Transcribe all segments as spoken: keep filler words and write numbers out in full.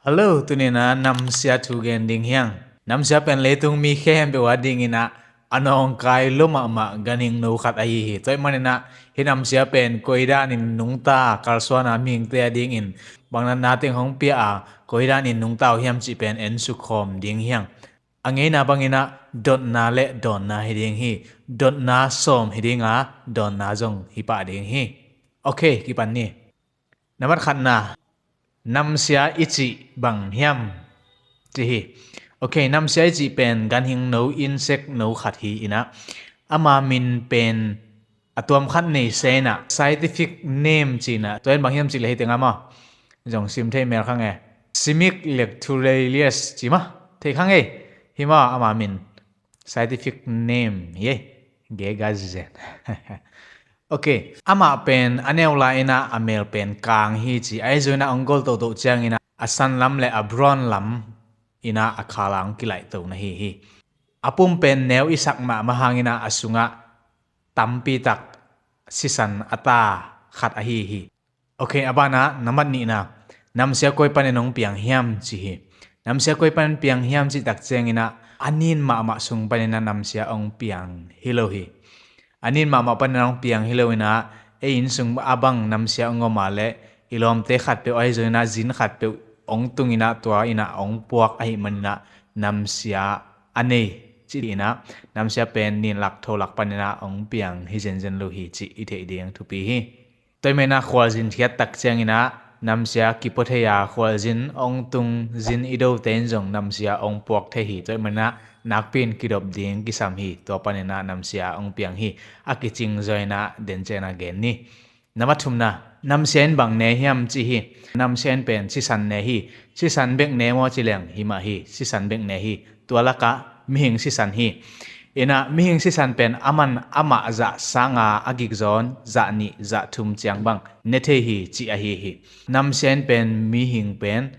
Hello, tuninah namsia thu gen ding hiang. Namsia pen leitung mi khempeuh a dinginah a nawngkai lua mahmah ganhing no khat ahi hi. Tua ahih maninah hih namsia pen koidanin nungta, kalsuana mihingte a dingin bang natna teng hong pia a, koidanin nungta uh hiam cih pen ensuk khawm ding hiang. A ngeina banginah dotna le dawnna hi ding hi. Dotna sawm hi dinga, dawnna zong hi pah ding hi. Ok, kipan ni. Nambat khatna, namsia i cih bang hiam? Ci hi. Ok, namsia i cih pen ganhing no, insect no khat hi inah, ama min pen a tuam khat nei se inah, scientific name ci inah, tua in bang hiam cih le hei tengah maw, zong sim thei mel kha nge. Simic lecturalius ci maw, thei kha nge. Hi maw ama min? Scientific name hi ei. Gega zen. Ok, amah pen a neu lai inah a mel pen kang hi ci. Ahi zong inah hong gol toto ciang inah a san lam le a brawn lam inah a khala hong kilaihto na hi hi. A pum pen neu i sak mahmah hang inah a sungah tampi tak sisan a ta khat ahi hi. Ok, a banah nambat nihna, namsia koi panin hong piang hiam ci hi. Namsia koi panin piang hiam cih tak ciang inah a nin mahmah sung paninah namsia hong piang hi lo hi. A nin mahmah paninah hong piang hi lo inah, ei inn sung a bang namsia hong om a le i lawmte khatpeuh ahi zong inah zin khatpeuh hong tung inah tua inah hong puak ahih maninah namsia a nei ci inah, namsia pen nin lak tho lak paninah hong piang hi zenzen lo hi cih i theih ding thupi hi. Tua ahih maninah khualzin khiat tak ciang inah namsia kipua thei a, khualzin hong tung zin i dote in zong namsia hong puak thei hi. Tua ahih maninah nakpi in kidop ding kisam hi. Tua paninah namsia hong piang hi. A kicing zaw inah den ciang inah gen ni. Nambat thumna, namsia in bang ne hiam ci hi. Namsia in pen sisan ne hi. Sisan bek ne maw ci leng, hi mah hi. Sisan bek ne hi. Tua lakah mihing sisan hi. Inah mihing sisan pen a man amah zah sanga a gikzawn zah nih zah thum ciang bang ne thei hi cih ahi hi. Namsia in pen mihing pen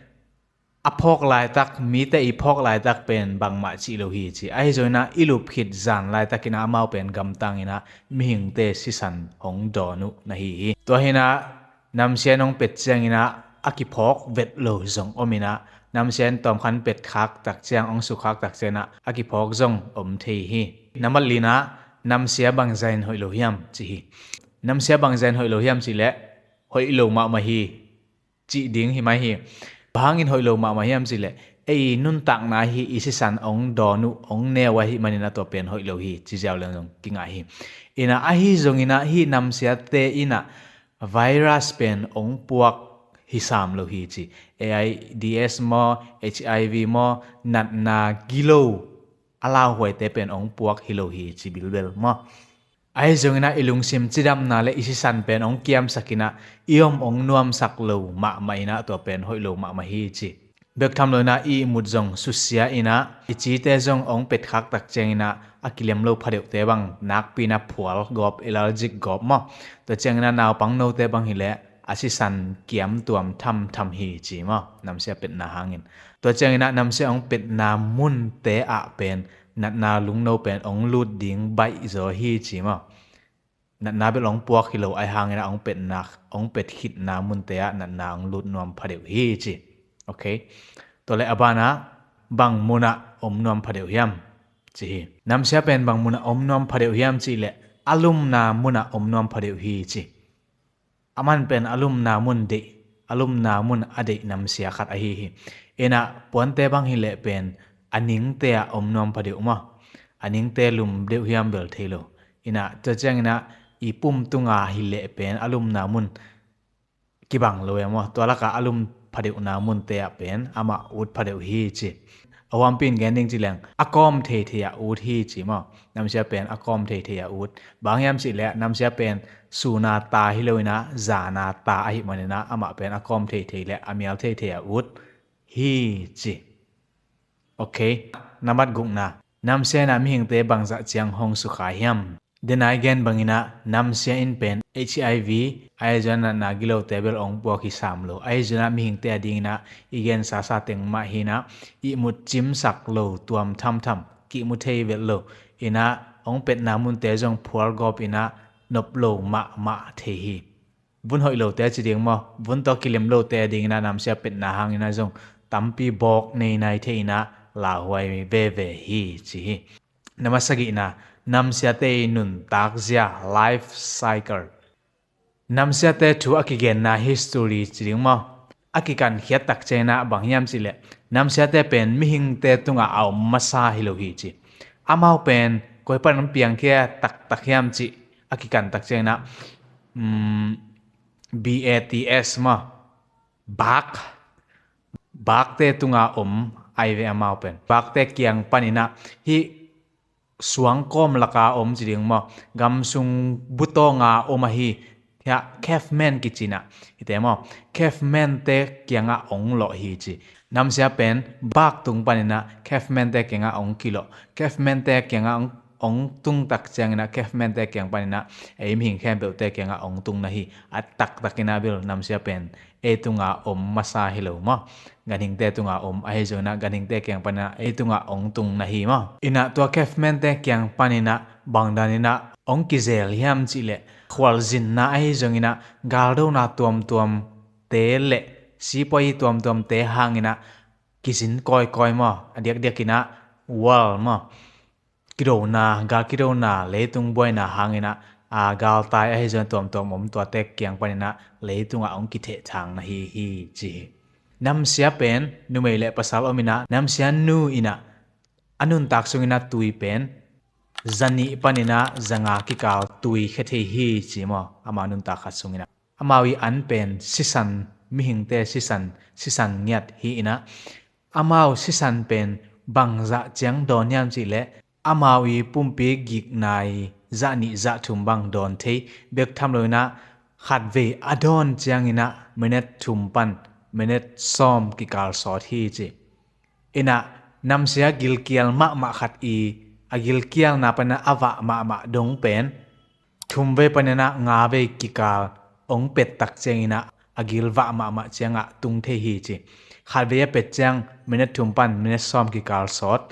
a phawk laitak, mite i phawk laitak pen bangmah cih lo hi ci. Ahi zong inah i lup khit zan laitakinah amau pen gamtang inah mihingte sisan hong dawn uh na hi hi. Tua hinah namsia in hong pet ciang inah a kiphawk vet lo zong om inah, namsia in tawmkhat pet khak tak ciang, hong suk khak tak ciang inah a kiphawk zong om thei hi. Nambat lina, namsia bangzah in hoih lo hiam ci hi. Namsia bangzah in hoih lo hiam cih leh hoih lo mahmah hi cih ding hi mai hi. Bang hangin hoih lo mahmah hiam cih leh ei nuntakna hi i sisan hong dawn uh, hong ne uh ahih maninah tua pen hoih lo hi ci ziau leng zong kingah hi. Inah ahi zong inah hih namsiate inah virus pen hong puak hi sam lo hi ci. AIDS maw, HIV maw, natna gilo a lauhuaite pen hong puak hi lo hi ci bilbel maw. Ahi zong inah i lungsim cidamna le i sisan pen hong kiamsak inah i om hong nuamsak lo mahmah inah tua pen hoih lo mahmah hi ci. Bek tham lo inah i ihmut zong susia inah i cite zong hong pet khak tak ciang inah a kilem lo phadeuhte bang nakpi inah phual gawp, allergic gawp maw. Tua ciang inah naupang note bang hileh a sisan kiam tuam thamtham hi ci maw, namsia petna hangin. Tua ciang inah namsia hong petna munte ah pen natna lungno pen hong lut ding baih zaw hi ci maw. Natna bel hong puak hi lo, ahi hang inah hong petna, hong pet khitna munte ah natna hong lut nuam phadeuh hi ci. Ok. Tua le a banah bang munah om nuam phadeuh hiam ci hi. Namsia pen bang munah om nuam phadeuh hiam cih leh a lumna munah om nuam phadeuh hi ci. A man pen a lumna mun deih, a lumna mun a deih namsia khat ahi hi. Inah puante bang hileh pen a ningte ah om nuam phadeuh maw. A ningte lum deuh hiam bel thei lo. Inah tua ciang inah i pum tunga hileh pen a lumna mun kibang lo e maw. Tua lakah a lum phadeuhna munte ah pen amah ut phadeuh hi ci. A huampi in gen ding ci leng a kawm theithei ah ut hi ci maw. Namsia pen a kawm theithei ah ut. Bang hiam cih leh namsia pen suna ta hi lo inah zana ta ahih maninah amah pen a kawm theithei le a mial theithei ah ut hi ci. Ok. Nambat gukna, namsia inah mihingte bangzah ciang hong sukha hiam? Denai gen banginah namsia in pen HIV, ahi zong inah natna gilote bel hong puak hi sam lo. Ahi zong inah mihingte a dinginah i gen sasa teng mah hinah ihmut cimsak lo tuam thamtham, kihmu thei vet lo. Inah hong petna munte zong phual gawp inah nop lo mahmah thei hi. Vun hoih lote a ci ding maw, vun tawh kilem lote a dinginah namsia petna hanginah zong tampi bawk nei nai thei in ah lauhuai veve hi ci hi. Na masa gihna, namsiate i nuntakzia, life cycle. Namsiate thu a kigenna history ci ding maw? A kikankhiat tak ciangin ah bang hiam cih leh, namsiate pen mihingte tungah a om masa hi lo hi ci. Amau pen koi pan piangkhia taktak hiam cih a kikan tak ciangin ah, um, B A T S maw? Bak. Bakte tunga om ahi ve amau pen. Bakte kiang panin ah hih suangkawm laka om ci ding maw? Gamsung butonga om ahi, hiah caveman kici in ah, hite maw? Caveman te kiangah ong lawh hi ci. Namsia pen bak tung panin ah caveman te kiangah ong kilawh. Caveman te kiangah ong, ong tung tak ciangin ah caveman te kiang panin ah ei mihing khempeuhte kiangah ong tung na hi. A taktakin ah bel namsia pen ei tunga om masa hi lo maw? Ganhingte tunga om ahi zongin ah ganhingte kiang panin ah ei tunga ong tung na hi maw? In ah tua caveman te kiang panin ah bang danin ah ong kizel hiam cih leh, khualzinna ahi zongin ah galdona tuamtuamte le sipuai tuamtuamte hangin ah kizin kawikawi maw? A diakdiakin ah war maw? Kidona, gal kidona, leitung buaina hangin ah, a, galtai ahi zong tuamtuam om tuate kiang panin ah leitungah ong kithehthang na hi hi ci hi. Namsia pen numei le pasal om in ah, namsia nu in ah a nuntak sungin ah tui pen zanih panin ah zanga kikal tui khia thei hi ci maw? Ama nuntak khat sungin ah. Amau i an pen sisan, mihingte sisan, sisan ngiat hi in ah, amau sisan pen bangzah ciang dawn hiam cih leh, amau i pumpi gikna i zah nih zah thum bang dawn thei bek tham lo in ah, khatvei a dawn ciangin ah minute thum pan minute sawm kikal sawt hi ci. In ah namsia gilkial mahmah khat i a gilkialna panin ah a vah mahmah dong pen thumvei panin ah ngavei kikal ong pet tak ciangin ah a gilvah mahmah ciangah tung thei hi ci. Khatvei a pet ciang minute thum pan minute sawm kikal sawt,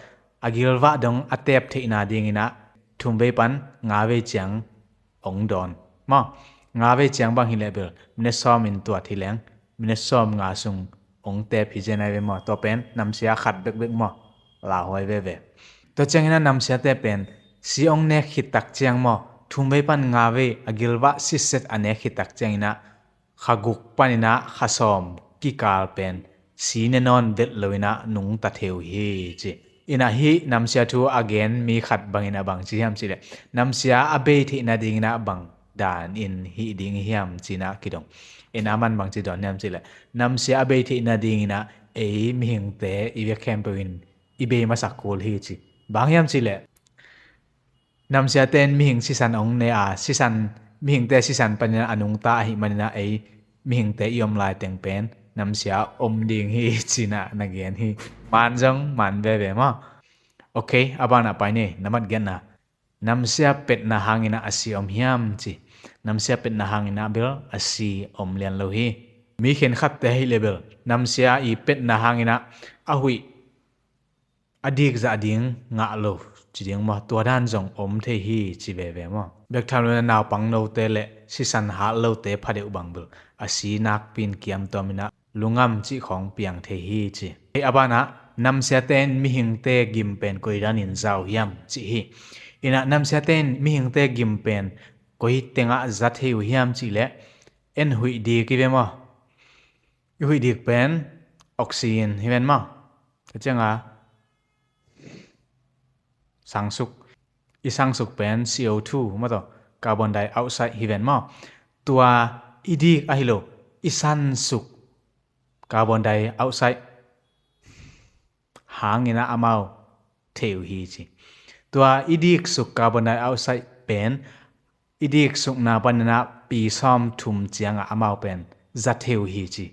a gilvah dong a tep theihna dingin ah thumvei pan ngavei ciang ong dawn maw? Ngavei ciang bang hi leh bel minute sawm in tuat hi leng, minute sawm nga sung ong tep hi zen ai ve maw? Tua pen namsia khat bekbek maw? Lauhuai veve. Tua ciangin ah namsiate pen si ong nek khit tak ciang maw, thumvei pan ngavei a gilvah sitset a nek khit tak ciangin ah kha guk panin ah kha sawm kikal pen si ne nawn vet lo in ah nungta thei uh hi ci. In ah hih namsia thu a gen mi khat bangin ah bang ci hiam cih leh, namsia a bei theihna dingin ah bang danin hih ding hiam ci in ah kidong. In ah aman bang ci dawn hiam cih leh, namsia a bei theihna dingin ah ei mihingte i vek khempeuh in i bei masak kul hi ci. Bang hiam cih leh, namsiate in mihing sisan ong ne a, sisan, mihingte sisan panin ah a nungta ahih manin ah ei mihingte i om lai teng pen namsia om ding hi ci in ah na gen hi. Man zong man veve maw? Ok, a banah pai ni, na mat genna. Namsia petna hangin ah a si om hiam ci. Namsia petna hangin ah bel a si om lian lo hi. Mi khenkhatte ahih leh bel namsia i petna hangin ah a huih a dik zah ding ngah lo ci ding maw? Tua dan zong om thei hi ci veve maw? Bek tham lo in ah naupang note le sisan hat lote phadeuh bang bel a si nakpi in kiamtuam in ah lungam cih khawng piang thei hi ci. Hei, a banah namsiate in mihingte gim pen koi danin za uh hiam cih hi. In ah namsiate in mihingte gim pen koi tengah za thei uh hiam cih leh, en huih dik hi ve maw? I huih dik pen oxygen hi ven maw? Tua ciangin sangsuk, i sangsuk pen C O two maw, tua carbon dioxide hi ven maw? Tua i dik ahi lo, i sansuk carbon dioxide hangin ah amau thei uh hi ci. Tua i dik suk carbon dioxide pen i dik sukna panin ah pi sawm thum ciangah amau pen za thei uh hi ci.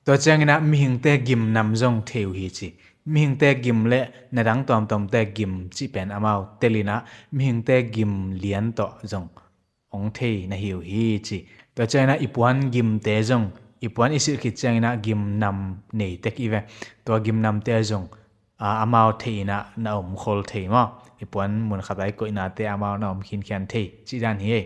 Tua ciangin ah mihingte gim nam zong thei uh hi ci. Mihingte gim le na dang tuamtuamte gim cih pen amau telin ah mihingte gim lian tawh zong ong thei na hi uh hi ci. Tua ciangin ah i puan gimte zong, i puan i silh khit ciangin ah gim nam nei tek i ve. Tua gim namte zong, a, amau thei in ah na om khol thei maw? I puan mun khat ah i koihnate amau na om khinkhian thei cih dan hi ei.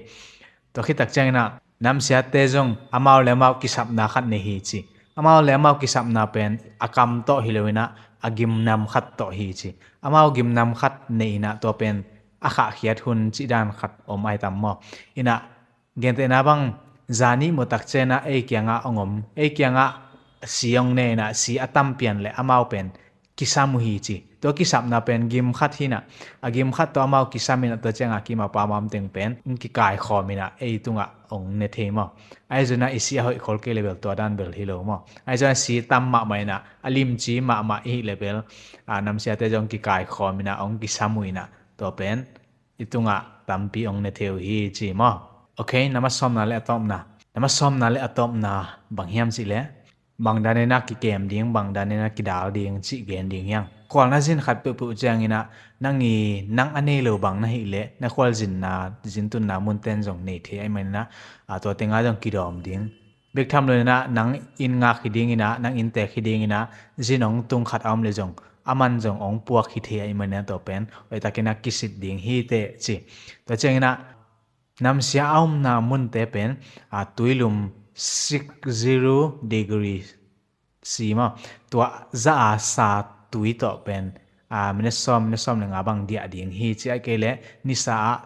Tua khit tak ciangin ah namsiate zong amau le amau kisapna khat nei hi ci. Amau le amau kisapna pen a kam tawh hi lo inah a gimnam khat tawh hi ci. Amau gimnam khat nei inah tua pen a khahkhiat hun cih dan khat om ai tam maw? Inah gentehna bang zani mutak cianah ei kiangah ong om, ei kiangah si ong ne inah si a tam pian le amau pen kisam uh hi ci. Tua kisapna pen gim khat hinah a gim khat tawh amau kisam inah tua ciangah kimapa mamteng pen ong kikaikhawm inah ei tungah ong ne thei maw? Ahi zunah i si a hoih khol kei le bel tua dan bel hi lo maw? Ahi zunah si tam mahmah inah a limci mahmah i hih le bel a namsiate zong kikaikhawm inah ong kisam uh inah tua pen i tungah tampi ong ne thei uh hi ci maw? Ok, nama sawmna le a tawpna. Nama sawmna le a tawpna bang hiam cih le bang dan inah kikem ding, bang dan inah kidal ding cih gen ding hiang. Khualna zin khat peuhpeuh ciang inah nang i nang a nei lo bang na hih le na khualzinna zintunna munten zong nei thei ahi man inah a tua tengah zong kidawm ding. Bek tham lo inah nang in ngak hi ding inah nang in tek hi ding inah zin ong tung khat a om le zong aman zong ong puak hi thei ahi man inah tua pen hoihtak inah kisit ding hi teh ci. Tua ciang inah namsia a omna munte pen a tuilum six zero degree si maw? Tua za a sa tui tawh pen a minute sawm, minute sawm le nga bang diah ding hi ci. Ai kei le nisa ah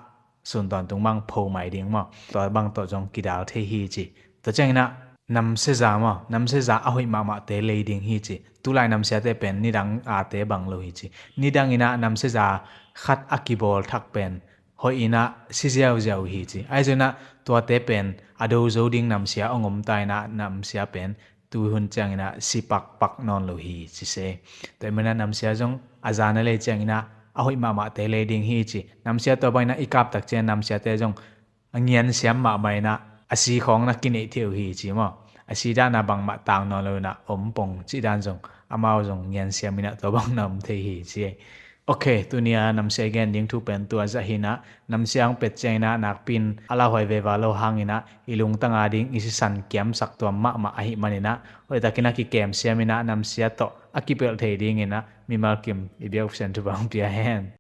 sun tawntung bang pho mai ding maw? Tua bang tawh zong kidal thei hi ci. Tua ciang inah namsia za maw? Namsia za a hoih mahmahte lei ding hi ci. Tulai namsiate pen nidang ate bang lo hi ci. Nidang inah namsia za khat a kibawl thak pen hoih inah si ziauziau hi ci. Ahi zunah tuate pen a do zo ding namsia ong om ta inah namsia pen tu hun ciang inah si pakpak nawn lo hi ci se. Tua i manah namsia zong a za na lei ciang inah a hoih mahmahte lei ding hi ci. Namsia tua bang inah i kaptak ciang namsiate zong a ngiansiam mahmah inah a si khawng na kineih thei uh hi ci maw? A si dana bangmah tang nawn lo inah om pong cih dan zong amau zong ngiansiam inah tua bang na om thei hi ci. Ok, tunia namsia i gen ding thu pen tua zah hinah namsia hong pet ciang inah nakpi in a lauhuai veva lo hang inah i lungtang a ding i sisan kiamsak tua mahmah ahi man inah hoihtak inah kikem siam inah namsia tawh a kipelh thei ding inah mimal kim i biak Pasian thupha hong pia hen.